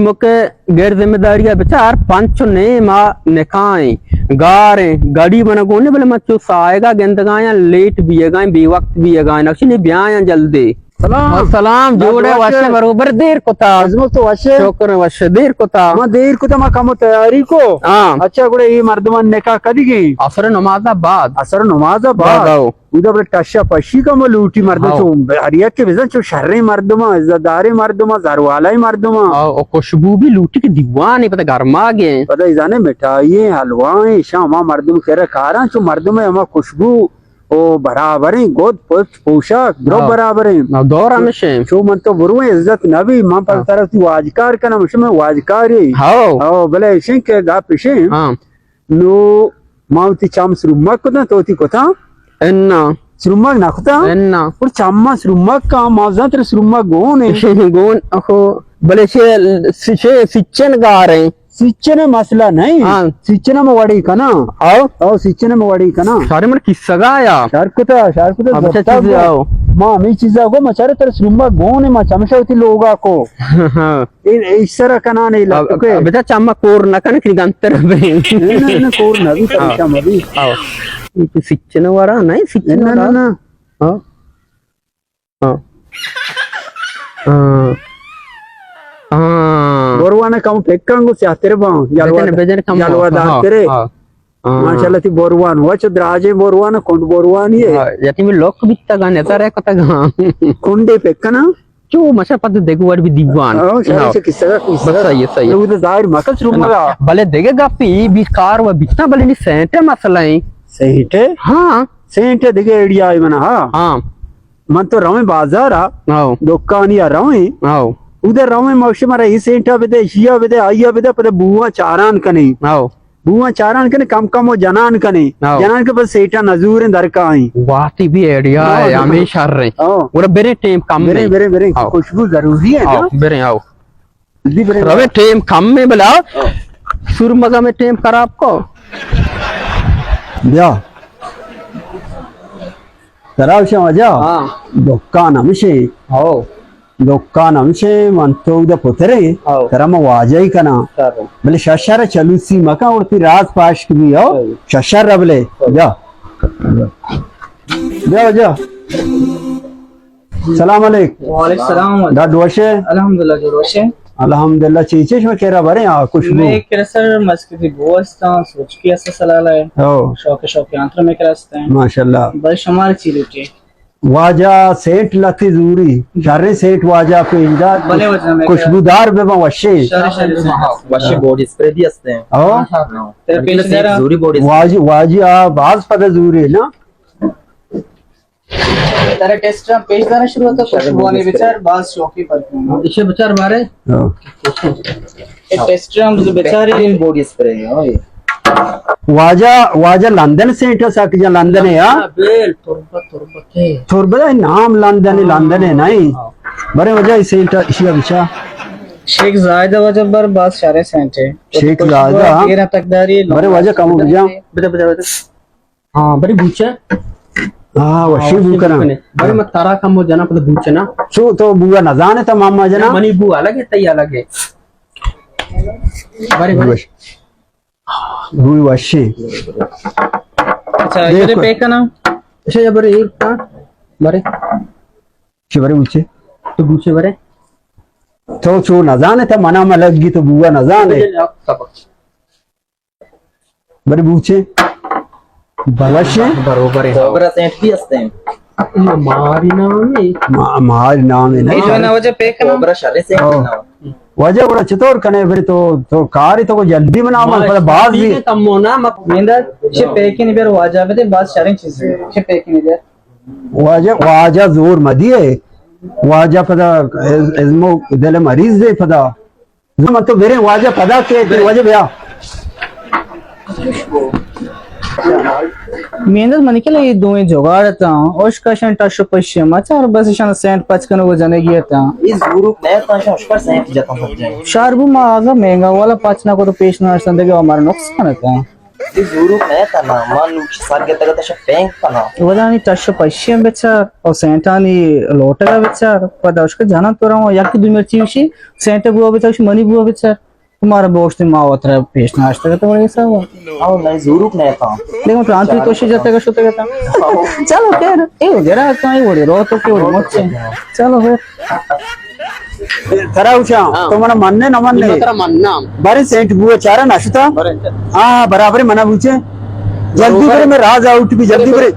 مکہ غیر ذمہ داری ءَ بچار، پنچ ءُ نیم ءَ نکاح ایں، گار ایں، گاڑی من گون ایں، بلے من چو ساہگ ءَ گندگ ءَ آں، لیٹ بیگ ءَ ایں، بے وقت بیگ ءَ ایں، نقشی نی بیایاں جلدی۔ سلام۔ سلام، جوڑ ئے، وش ئے؟ وش ئے، بروبر، دیر کتا۔ عظمت تو وش ئے؟ شکر وش ئے، دیر کتا۔ ما دیر کتا، ما کمو تیاری کو۔ ہاں۔ اچھا، گڑا اے مردمان نکاح کدی گئے؟ عصر نماز بعد۔ عصر نماز بعد۔ بعد آؤ۔ اودا بلے ٹشا پشی کمو لوٹی مردم ہاؤ۔ چو ہر یک کہ بزن چو شریں مردم، عزت داریں مردم، زروالائیں مردم۔ ہاؤ، او خوشبو بھی لوٹی کہ دیوانے پتہ گرما گئے۔ پتہ ای زانے مٹھائی ایں، حلوا ایں، شاما مردم کرا کاراں چو مردم ہما خوشبو او برابریں، گد، پشت، پوشاک، درو ہاں۔ برابریں۔ ہاں، دور ہمیشیں۔ چو من تو برویں عزت نبی، من پر ہاں۔ طرف تی واجکار کنم، مشے من واجکاری۔ ہاؤ۔ ہاؤ، بلے اشیں کہ گپ اشیں۔ ہاں۔ نو ما وتی چم سرومک کتاں، تو وتی کتاں؟ انا۔ سرومک نہ کتاں؟ انا۔ پر چم سرومک کاں، ما زان تر سرومک گون ایں۔ گون، اخو، بلے چے، چے سچن گار ایں۔ سچن مسئلہ نہیں۔ ہاں۔ سچن ہم وڑی کناں۔ آؤ۔ آؤ، سچن ہم وڑی کناں۔ شر من کسگا یا۔ شر کتا، شر کتا، اب اچھا زبتا چیز گو۔ آؤ۔ ما ہمیں چیزا گو، ما چارے تر سرومک گون ایں، ما چمشا وتی لوگا کو۔ ہاں۔ اے، اے سر کناں اے اب، لٹکے۔ اب بیٹا چما کور نہ کن کہ گنتر بے۔ نہ، نہ، نہ، کور نہ بھی، ہاں۔ پریشان مہ بھی۔ آؤ۔ اے تو سچن ورا نہیں، سچن نہ، ورا۔ نہ، نہ۔ ہاں۔ ہاں۔ ہاں۔ ہاں۔ بروان کم پکن گو سیاتر باں، یلوا بجن، بجن کم یلوا ہاں، دار کرے۔ ہاں۔ ہاں۔ ماشاءاللہ تی بوروان، وچ دراجیں بوروان، کنڈ بوروانی ہے۔ ہاں، یعنی میں لوک بیتا گا، نظر ہے کتا گا۔ کنڈے پکنا؟ چو مشا پد دیگو وڑ بھی دیوان۔ ہاں، شاید ہاں۔ سے کس طرح، کس بس طرح۔ صحیح ہے، صحیح ہے۔ تو ادھر ظاہر مکس روم نا، لگا۔ بلے دیگه گپی، بی کار و بیتا، بلے نی سینٹ ہے مسئلہ ہے۔ سینٹ ہے؟ ہاں۔ سینٹ ہے دیگه ایڈیا ہے منا، ہاں۔ ہاں۔ من تو رویں بازار آ، ہاؤ۔ دکانی آ رویں۔ ہاؤ۔ ادھر رویں موشی مارا ای سینٹا بدے، شیا بدے، آئیا بدے، پدا بوان چاران کنیں۔ ہاؤ۔ بوان چاران کنے، کم کم و جنان کنے۔ ہاؤ۔ جنان کے بس سیٹا نزور ہیں درکائیں۔ واتی بھی ایڈیا ہاؤ۔ ہے، ہمیں شر ہیں۔ ہاؤ۔ اور برے ٹیم کم برے، نہیں۔ برے، برے۔ ہاؤ۔ خوشبو ضروری ہے ہاؤ، نا؟ برے ہاؤ۔ جلدی برے۔ روے ٹیم کم میں بلا۔ ہاؤ۔ سور مگا میں ٹیم خراب کو۔ بیا۔ ترا گوشاں واجہ، ہاں۔ دکان ہمشے۔ ہو۔ دکان ہمشے، من تو اودا پترے، ہو۔ ترا من واجہی کناں۔ شر۔ بلے ششر چلوسی مکن، اور تی راز پاشک بھی، ہو۔ ہو۔ ششر بلے، ہو۔ جا۔ جا، جا۔ سلام علیک۔ وعلیکم السلام۔ ڈاڈ وشے؟ الحمدللہ، جوڑ وشے۔ الحمدللہ، چی چی شما کرا برے، آ، خوشبو؟ میں کرا سر مسکتی بو استاں، سوچکی است سلالہ ہے۔ ہو۔ شوق، شوق یانتر میں کرا استاں۔ ماشاءاللہ۔ بس شمار چی لوٹے؟ واجہ سینٹ لتی زوری، شریں سینٹ واجہ پیش دار، بلے واجہ میں خوشبودار بہ بن وشیں۔ شر، شر، شر۔ ہاں، وشیں باڈی اسپرے بھی ہستے ہیں۔ ہاں۔ ہاں۔ تیرے پیش دار۔ زوری باڈی اسپرے۔ واجہ، واجہ آ باز پتہ زوری نا۔ ترا ٹیسٹ ہم پیش دارا شروع تو خوشبوانی بچار، باز شوقی پرفیوم۔ اسے بچار بارے۔ ہاں۔ اے ٹیسٹ ہم بچاری۔ بہترین باڈی اسپرے ہے، ہاں، یہ۔ واجہ، واجہ لندن سینٹ ہے، سک جا لندن ہے، ہاں؟ ہاں، بیل، تربت، تربت ہے۔ تربت ہے، نام لندن ہے، ہاں۔ لندن ہے، نہیں؟ ہاں۔ برے واجہ سینٹ ہے، اسی بچا۔ شیخ زاہد واجہ بر باز شریں سینٹ ہے۔ شیخ زاہد، ہاں۔ تیرہ تک داری، برے واجہ کم بجا۔ بدا، بدا، بدا۔ ہاں، بری بوچے۔ ہاں، وشی ہاں، بو وشی کناں۔ بو کنے۔ بری مت ترا کم ہو جنا پد بوچے نا۔ چو تو بو نہ زانے تا ماما جنا۔ منی بو الگ ہے، تئی الگ ہے۔ بری، بری۔ وش-، بو وشی۔ اچھا، دیکھ ادھر کو۔ پیک کرنا۔ اچھا، یہ بری ایک تھا۔ بری۔ چی بری بوچے؟ تو بوچے بری۔ تو چو نہ زانے تا منا ملگی تو بو نہ زانے۔ سبق۔ بری بوچے۔ بر-، وشے؟ بروبر ہے۔ کوبرا سینٹ بھی ہستے ہیں۔ ماری نام ہے۔ ما-، ماری نام ہے نا۔ یہ جو ہے نا وجہ پیک ہے نا۔ کوبرا شرے سے ہاں۔ نا۔ وجہ بڑا چطور کنے بری تو، تو کاری تو کو جلدی بنا من پدا باز بھی۔ تمو نا مک-، میندا چھ پیک نہیں بیر واجہ بده باز شریں چیز ہے۔ چھ پیک نہیں بیر۔ واجہ، واجہ زور مدی ہے۔ واجہ پدا از-، ازمو دل مریض دے پدا۔ من تو بریں واجہ پدا کے تے واجہ بیا۔ مینز منی کلا یہ دوئیں جگاڑ تاں، اوش کشن ٹش و پشی ما چار بس شان سینٹ پچ کنو و جنے گیا تاں۔ یہ زوروک نہ تاں، شان اشکر سینٹ جتا سب جائے۔ شار بو ما آگا مہنگا والا پچ نہ کو تو پیش نہ اشتن دگے ہمارا نقص کنتا۔ تئی زوروک نہ اتاں نا، ما نوکی سر گتگ اتاں شہ پینک کناں۔ ودانی ٹش پشی ہم بچار، او سینٹانی لوٹگا بچار، پدا اشکا جنان تو رواں، یک دو مرچی وشی سینٹ بوا بچار، شی منی بوا بچار۔ تمہارا بوشت ما وترا پیش ناشتہ تو بڑے سا۔ او نہ زوروک نہ اتاں۔ دیکھو تو انتری توشی جتگا شتگا تا۔ چلو خیر، اے وڑے را کائیں وڑے رو تو کے وڑے مچے۔ چلو خیر۔ ترا اوشاں، ہاں۔ تو منا مننے نہ مننے؟ ما ترا مناں۔ بارے سینٹ بو چارا نشتا؟ بارے۔ ہاں، برابر منا بوچے۔ جلدی برابر۔ برے، میں راز آؤٹ بھی جلدی برے۔